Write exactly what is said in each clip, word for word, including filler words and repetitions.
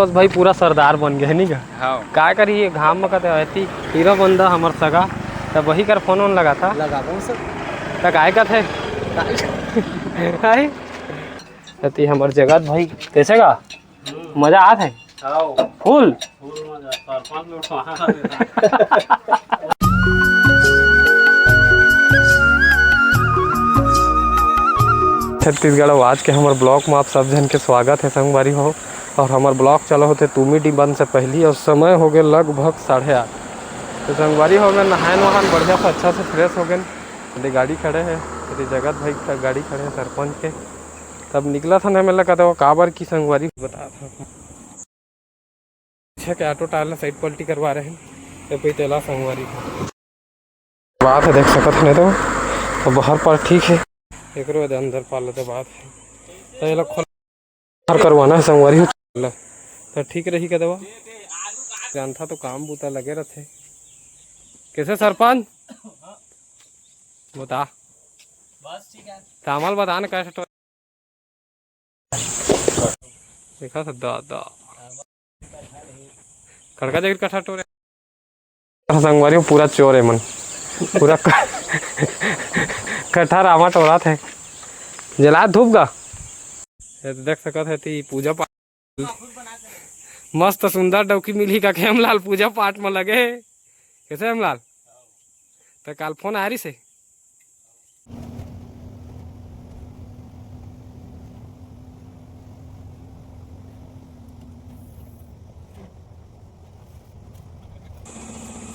बस भाई, पूरा सरदार बन गए, नहीं का? हाँ। काय करी, ये घाम में कते रहती, हीरो बंदा हमर सगा, तब वही कर फोन वोन लगाता। लगाबो सर। त काय कथे? काय? अति हमर जगत भाई, कैसे का? हम्म। मजा आत है? आओ। फुल? फुल मजा, सरपंच लोग वहाँ का देता। छत्तीसगढ़ आवाज के हमर ब्लॉग में आप सब झन के स्वागत है संगवारी हो। और हमर ब्लॉग चलो होते तुमी डिबन से पहली और समय हो गए लगभग साढ़े आठ। तो संगवारी हो गए नहायन वहायन बढ़िया से, अच्छा से फ्रेश हो गए। ये गाड़ी खड़े है, ये जगत भाई का गाड़ी खड़े है सरपंच के। तब निकला था ना, मैं लगा था वो काबर की संगवारी बता था। पीछे के ऑटो टायर ला साइड पलटी करवा रहे हैं, तो कोई तेला संगवारी को बात है, देख सकत है नहीं तो, तो बाहर पर ठीक है, एकरो दे अंदर पाल दे बात है, तो ये लोग खोल बाहर करवाना है संगवारी हो, तो ठीक रही का दवा। जानता तो काम बूता लगे रहते। कैसे सरपंच? बता। बस ठीक है। तामल बता न कैसे टो-, देखा था दादा। कड़का जगह कठा टोरे। संगवारी हो, पूरा चोर है मन। पूरा क-, कठा रामा टोरा थे। जला धूप गा। ये तो देख सकत है ती पूजा पाठ। मस्त सुंदर डौकी मिली का हेमलाल पूजा पाठ में लगे। कैसे हेमलाल? त काल फोन आ रही से।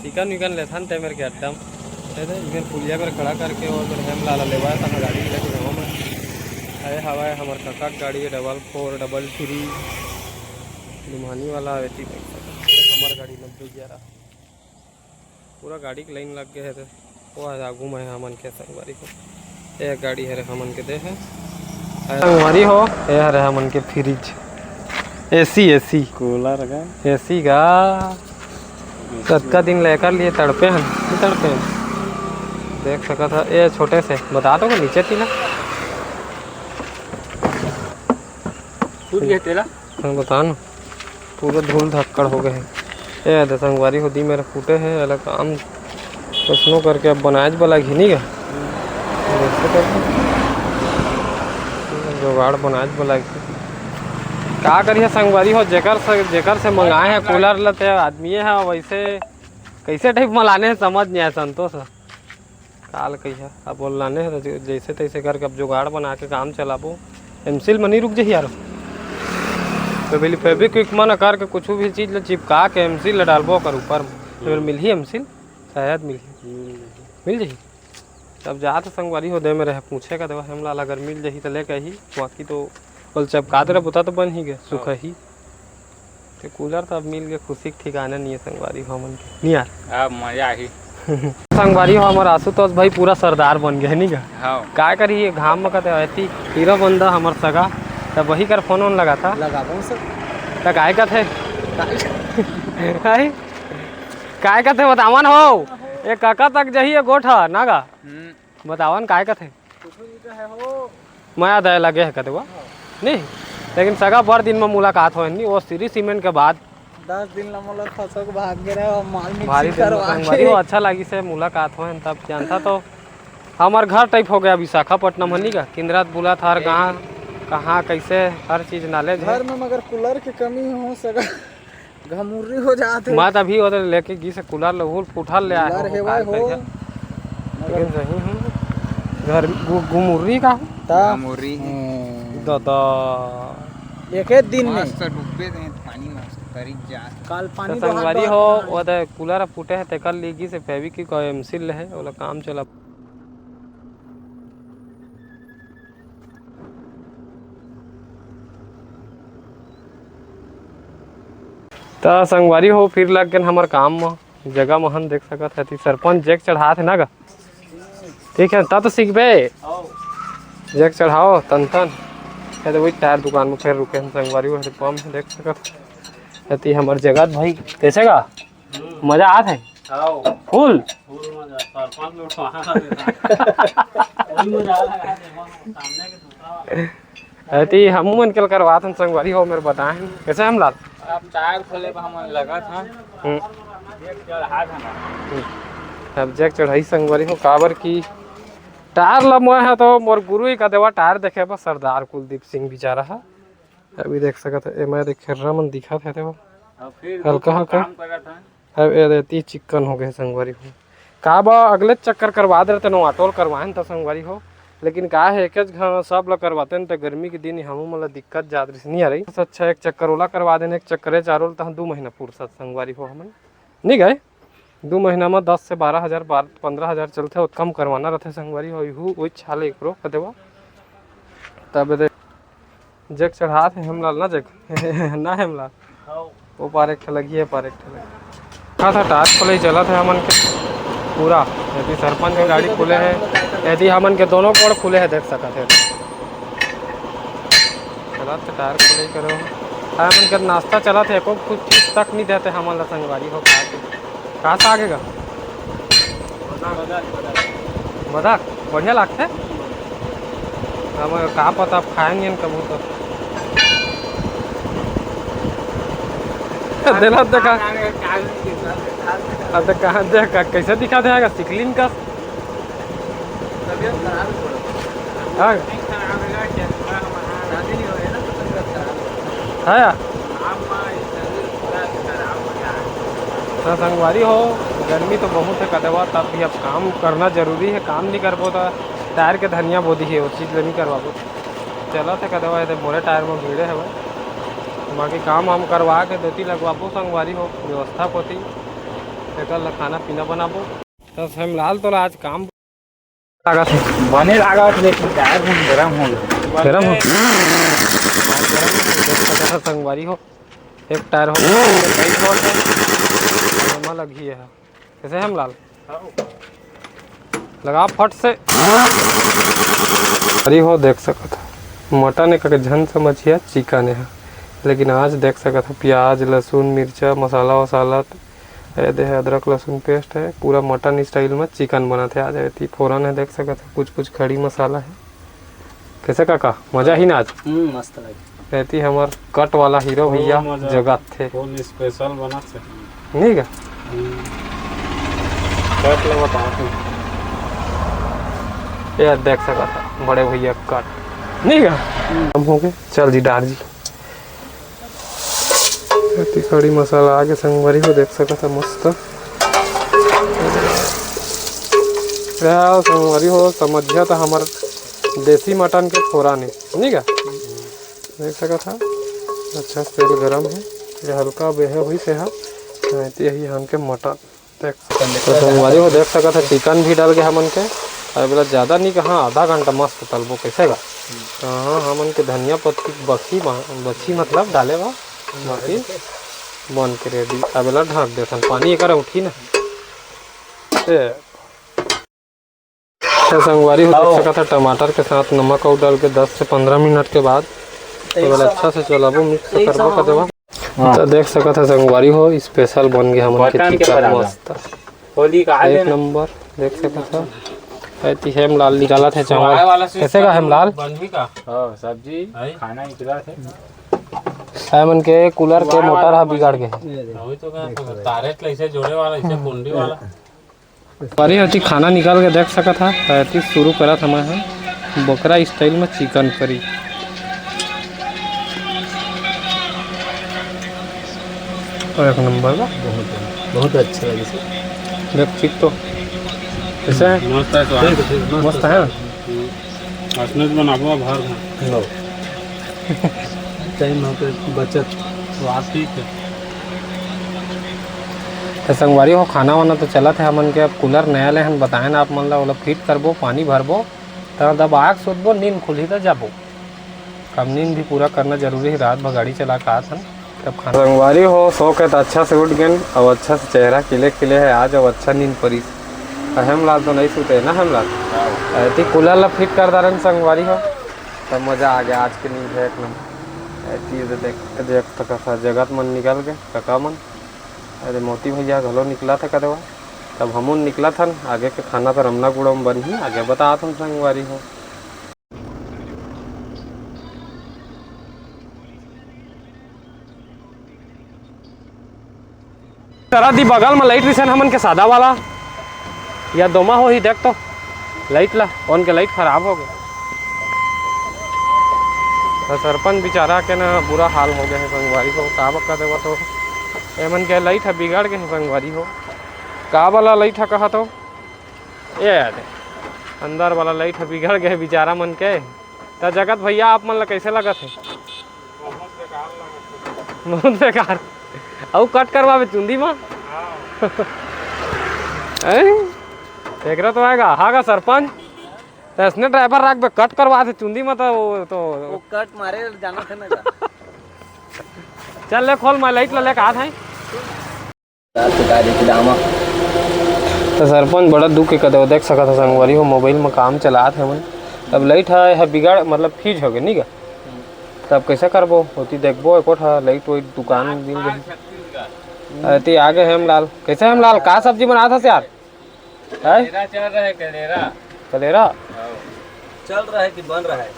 चिकन विकन लेथन ते मेरे के अड्डा में। ते दे, इधर पुलिया पर खड़ा करके और मेरे हेमलाल लेवा है, तहाँ गाड़ी लेके जावा मैं। अरे हवा है, हमार काका के गाड़ी है, डबल फोर, डबल थ्री, लुम्हानी वाला, वेती देख सकते हैं, हमार गाड़ी नब्बे ग्यारह। पूरा गाड़ी के लाइन लग गए है, तो वो आज आगू में है हमन के संगवारी हो। ये गाड़ी हरे हमन के दे है। संगवारी हो, ये हरे हमन के फ्रिज, एसी, एसी। कूलर का? एसी का। कतका दिन लेकर लिए तड़पे हन, नहीं तड़पे हन। देख सकत ह, ये छोटे से बता दो नीचे तीला। फूट गए तेला। हाँ, बता ना। पूरा धूल धक्कड़ हो गए है। ए दे संगवारी हो, दी मेरा फूटे है, अलग काम कैसनो करके अब बनाएच बला घिनी गा। वैसे करके जुगाड़ बनाएच बला घिनी। का करिए संगवारी हो, जेकर से, जेकर से मंगाए हैं कूलर ल, ते आदमी है वैसे कैसे टाइप मलाने हैं, समझ नहीं आया संतोष। काल कहिया अब बोलना ने, जैसे तैसे करके अब जुगाड़ बना के काम चलाबो। एमसील म नहीं रुक जही यार। तो बोली फेविक्विक मन करके कुछ भी चीज ल चिपका के एमसील ल डालबो कर ऊपर में, तो फिर मिलही एमसील, शायद मिलही। मिल जही। तब जात संगवारी हो दे में रहे, पूछे का देवा हेमलाल अगर मिल जही तो लेके ही, बाकी तो बोल चपका दे रहे, बुता तो बन ही गए, सुख ही। ते कूलर तो अब मिल गए, खुशी के ठिकाना नहीं है संगवारी हो हमन के। नहीं यार। अब मजा आही। संगवारी हो हमर आशुतोष भाई पूरा सरदार बन गए, नहीं का? हाँ। काय करी ये घाम में कते रहती, हीरो बंदा हमर सगा, तब वही कर फोन वोन लगाता। लगाबो सर। त काय कथे? काय? काय? काय कथे बतावन हो? ये काका तक जही ये गोठा, ना गा? हम्म। बतावन काय कथे? कुछु नहीं कहे हो। मया दया लगे है कते वो? हाँ। नहीं, लेकिन सगा बड़ दिन में मुलाकात होए नहीं, वो श्री सीमेंट के बाद। दस दिन ला मोला फंसो के भाग गे रहे, और माल मिक्सिंग भारी दिन में करवा संगवारी के। हो, अच्छा लगी से मुलाकात होए, तब जानता तो हमार घर टाइप हो गया विशाखापट्टनम हनी का, किंदरात बुला था हर गाँव, कहाँ कैसे हर चीज नॉलेज है। घर में मगर कूलर के कमी हो सका। घमुर्री हो जात हे। मैं तो अभी ओदे लेके गिस कूलर ले, हुल फूटल ले आए कूलर हो, हेवय हो। लेकिन सही हूँ। घर गु-, गुमुर्री का हो? ता? घमुर्री। हम्म। दादा। एक एक दिन में। मस्त डूबे दे, पानी मस्त तरिक जात। काल पानी तो संगवारी हो, ओदे कूलर फूटे है, तेकर ले गिस फेविक्विक और एमसील ले है, ओला काम चला। त संगवारी हो, फिर लग गए हमर काम म। जगह महन देख सकत हती, सरपंच जेक चढ़ात हे ना गा। ठीक है, त तो सीखबे। जेक चढ़ाओ तन तन। ये तो वही टायर दुकान में फिर रुके हैं संगवारी हो, पंप है, देख सकत हती हमर जगत भाई। कैसे गा? हम्म। मजा आत है? आओ। फुल? फुल मजा। सरपंच लोग वहाँ का देता। वही मजा आ लगा, देखो, सामने के दूसरा वाला। अति हमू मन के करवात हन संगवारी हो, मेरे बताए हैं। कैसे हम लाल? अब टायर खोले बर हमन लगत हन। हम्म। एक चढ़ा देना। हम्म। अब जैक चढ़ाई संगवारी हो, काबर कि टायर ला मोए ह तो मोर गुरु ही का देवा टायर देखे बर, सरदार कुलदीप सिंह बेचारा ह। अभी देख सकत ह, एमा दे खेर्रा मन दिखत हे, देखो। अब फिर हल्का, हल्का। काम करत हन। अब ये देती चिक्कन हो गए संगवारी हो। का बा, अगले चक्कर करवा दे रहते, नवा टोल करवाए न त संगवारी हो। लेकिन का है, एक घाव सब ला करवाते न त गर्मी के दिन हमू मन ला दिक्कत जात रही, नहीं आ रही। बस अच्छा, एक चक्कर ओला करवा देन, एक चक्कर ये चारों ला, तहाँ दू महीना पुरसत संगवारी हो हमन। नहीं गए, दू महीना में दस से बारह हजार, बारह, पन्द्रह हजार चलते, ओतका म करवाना रहते संगवारी हो। इहू वही छाले एकरो कर देवा। तब दे जग चढ़ात हे हेमलाल ना जग। ना हेमलाल। हाँ। वो पार एक ठे लगी है, पार एक ठे लगी। हाँ, था टायर खोले चलत हे हमन के पूरा। यदि सरपंच के गाड़ी खुले हे, यदि हमन के दोनों कोड़ खुले हे, देख सकत हे। चलत हे टायर खोले करो। हमन के नाश्ता चलत हे, एको कुछ चीज तक नहीं देते हमन ला संगवारी हो खा के। कहाँ से आगे गा? बदक, बढ़िया लागथे। अब का पता, अब खाएंगे न कबू तो। देला देखा। अब तो कहाँ देखा, कैसे दिखा देगा, सिकलिन का। हाँ। है यार। तो संगवारी हो, गर्मी तो बहुत है कदवा, तब भी अब काम करना जरूरी है। काम नहीं करबो तो टायर के धनिया बोदी है, वो चीज ला नहीं करवाबो। चलत हे कदवा, ये मोरे टायर में भीड़े हवे। बाकी काम हम करवा के देती लगवाबो संगवारी हो, व्यवस्था कोती एकर ला खाना पीना बनाबो। तो हेमलाल तोला आज काम लागत हे। बने लागत, लेकिन टायर मन गरम हो गए। गरम हो? संगवारी हो, एक टायर हो, एक और है। एमा लगी है। कैसे हेमलाल? लगा फट से। अरे हो, देख सकत ह, मटन एक झन समझिया चिकन है, लेकिन आज देख सकत ह, प्याज, लहसुन, मिर्चा, मसाला वसाला, ए दे हे अदरक लहसुन पेस्ट है, पूरा मटन स्टाइल में चिकन बनत है। आज एती फोरन है, देख सकत है, कुछ कुछ खड़ी मसाला है। कैसे काका, मजा ही ना आज? हम्म, मस्त लगे। एती हमर कट वाला हीरो ओ, भैया मजा। जगत थे। फुल स्पेशल बनत हे। नहीं का? हम्म। कट ले बता तू। ये देख सकत है बड़े भैया कट। नहीं का? हम्म। हम हो गए, चल जी डार जी। एती कड़ी मसाला आगे संगवारी हो, देख सकत ह मस्त। या संगवारी हो, समझिया त हमर देसी मटन के फोरन हे, नहीं का? देख सकत ह, अच्छा से तेल गरम है, ये हल्का बेहे हुई से हा, एती यही हमन के मटन। देख, तो संगवारी हो देख सकत ह, चिकन भी डल गे हमन के। अब एला ज्यादा नहीं कहा, आधा घंटा मस्त तलबो, कैसे गा? हाँ, हमन के धनिया पत्ती बखी मा-, बखी मतलब डाले बा, बाकी बन के रेडी। अब एला ढक देथन, पानी एकर उठी ना। ए। तो संगवारी हो देख सकत ह, टमाटर के साथ नमक अउ डाल के दस से पन्द्रह मिनट के बाद तो एला अच्छा से चलाबो, मिक्स करबो कर देबो। हाँ। तो देख सकत ह संगवारी हो, स्पेशल बन गया हमन के बटन के चिकन बराबर। मस्त। होली का एक देना। नंबर देख सकत ह। एती हेमलाल निकालत हे चावल। सुहाए वाला स्वीट कैसे का कॉर्न हेमलाल? बनही का? हाँ, सब्जी, आई। खाना निकला थे। हमन के कूलर के सुहाए मोटर वाला हा बिगड़ गे। वही तो कहा, तारे के ऐसे जोड़े वाला, ऐसे कुंडी वाला। करी होती खाना निकाल के देख सकत हा, एती शुरू करत हमें ह बोकरा स्टाइल में चिकन करी। और एक नंबर बा। बहुत, बहुत अच्छा लगे सर। देख चिक तो कैसे है? मस्त है स्वाद। ठीक है, ठीक है, मस्त मस्त है। है। हम्म। असने बनाबो भर भर। लो। टाइम यहाँ पे बचत। स्वाद ठीक है। तो संगवारी हो, खाना वाना तो चलत है हमन के। अब कूलर नया ले हन, बताए ना आप मन ला, ओला फिट करबो, पानी भरबो, त दबा के सुतबो, नींद खुलही त जाबो। अब नींद भी पूरा करना जरूरी है, रात भर गाड़ी चला के आत हन, तब खाना। संगवारी हो, सो के त अच्छा से उठ गेन, अब अच्छा से चेहरा खिले खिले है आज, अब अच्छा नींद परी। हेमलाल तो नहीं सुते ना हेमलाल? हाँ। एती कूलर ला फिट कर डारन संगवारी हो, तब मजा आ गया आज के नींद है एक नंबर। एती दे देख, देख तक था जगत मन निकल के, कका मन। अरे मोती भैया घलो निकला था कदवा। तब हमन निकला थन, आगे के खाना तो रमना गुड़ा में बनही, आगे बतात हन संगवारी हो। अरा दी बगल म लाइट रिसन हमन के सादा वाला, या दोमा होही, देख तो लाइट ला, ओन के लाइट खराब हो गे। त सरपंच बेचारा के ना बुरा हाल हो गे हे संगवारी हो, का बका देवा तो एमन के लाइट ह बिगड़ गे हे संगवारी हो। का वाला लाइट ह कहा तो ए यार, अंदर वाला लाइट ह बिगड़ गे हे बेचारा मन के। त जगत भैया, आप मन ला कैसे लगत हे? बहुत बेकार। अउ कट करवाबे चुंदी मा। हैं? तेकरा तो आएगा, हाँ का सरपंच? त इसने ड्राइवर राख बे, कट करवा दे चुंदी मा, तो वो तो वो कट मारे जाना थे ना का? चल ले खोल, मैं लाइट ला लेके आत हँव। रात के का देखी दामा। त सरपंच बड़ा दुख के कदे, देख सकत ह संगवारी हो, मोबाइल म काम चलात हे मन। अब लाइट ह, ह बिगड़, मतलब फ्यूज हो गे नी गा। तब कैसे करबो? ओती देखबो, एको ठा लाइट वाइट दुकान मिल जाही। अति आगे हेमलाल, कैसे हेमलाल, का सब्जी बनात हस यार? हैं? कलेरा चल रहा है, कलेरा। कलेरा? हाँ। चल रहा है कि बन रहा है?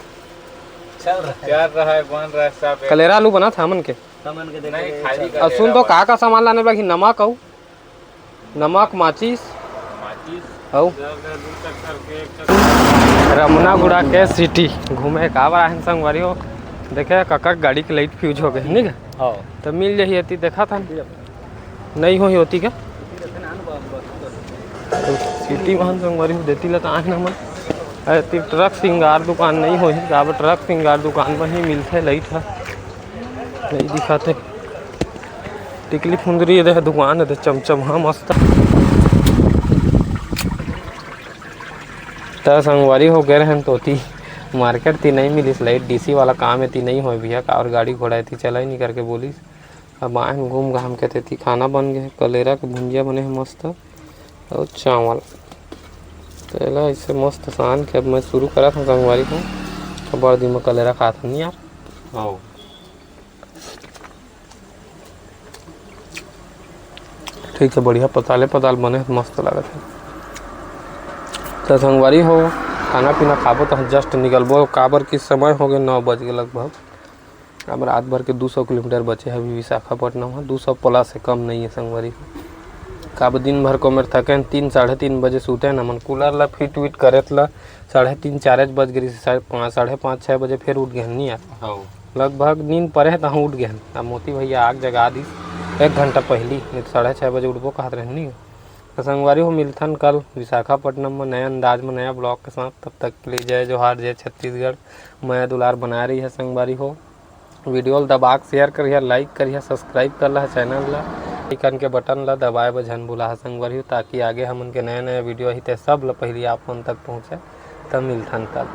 चल रहा है। चल रहा है, बन रहा है, सब एक कलेरा आलू बनात हे हमन के। हमन के देखे नहीं, खाली चल। अउ सुन तो, कलेरा का का सामान लाने बाकी? नमक अउ? नमक, माचिस। माचिस। अउ? रमनागुड़ा के सिटी घूमे का बर आए हन संगवारी हो। देखे, कका के गाड़ी के लाइट फ्यूज हो गे, नी गा? हाँ। त मिल जाही एती, देखत हन। नइ होही ओती के। त सिटी म हन संगवारी हो, देती ला त आए हन हमन। एती ट्रक सिंगार दुकान नइ होही, काबर ट्रक सिंगार दुकान म ही मिलथे लाइट ह। नइ दिखत हे। टिकली फुंदरी ये दे दुकान हे, दे चमचम, हाँ, मस्त। त संगवारी हो गे रहेन त ओती मार्केट ती नइ मिलिस लाइट, डीसी वाला काम एती नइ होय भैया, काबर गाड़ी घोड़ा एती चलय नी करके बोलिस। अब आए हन घूम घाम के, तेती खाना बन गे हे, कलेरा के भुंजिया बने हे मस्त, अउ चावल। त एला अइसे मस्त सान के अब मैं शुरू करत हँव संगवारी हो। अब्बड़ दिन म कलेरा खात हन यार। हाँ। ठीक हे, बढ़िया पताले पताल बने हे, मस्त लागत हे। त संगवारी हो, खाना पीना खाबो त just निकलबो, काबर कि समय हो गे नौ बज गे लगभग। अब रात भर के दू सौ किलोमीटर बचे हे अभी विशाखापट्टनम ह, दू सौ plus हे, कम नइ हे संगवारी हो। काबर दिन भर के मेर थकेन, तीन, साढ़े तीन बजे सुतेन हमन, कूलर ला फिट विट करेत ला साढ़े तीन, चार बज गे रहिस, साढ़े पाँच, साढ़े पाँच, छः बजे फेर उठ गेन नी यार। हाँ। लगभग नींद परे हे तहाँ उठ गेन। अब मोती भैया आके जगा दिस एक घंटा पहिली, नइ त साढ़े छः बजे उठबो कहत रहेन नी। त संगवारी हो, मिलथन कल विशाखापट्टनम म नया अंदाज म, नया vlog के साथ। तब तक के लिए जय जोहार, जय छत्तीसगढ़। मया दुलार बनाए रहिहा संगवारी हो। Video ल दबा के share करिहा, like करिहा, subscribe कर लहा channel ला, icon के button ला दबाए बर झन भुलाहा संगवारी हो, ताकि आगे हमन के नया नया video आही ते सब ल पहिली आप मन तक पहुँचे। त मिलथन कल।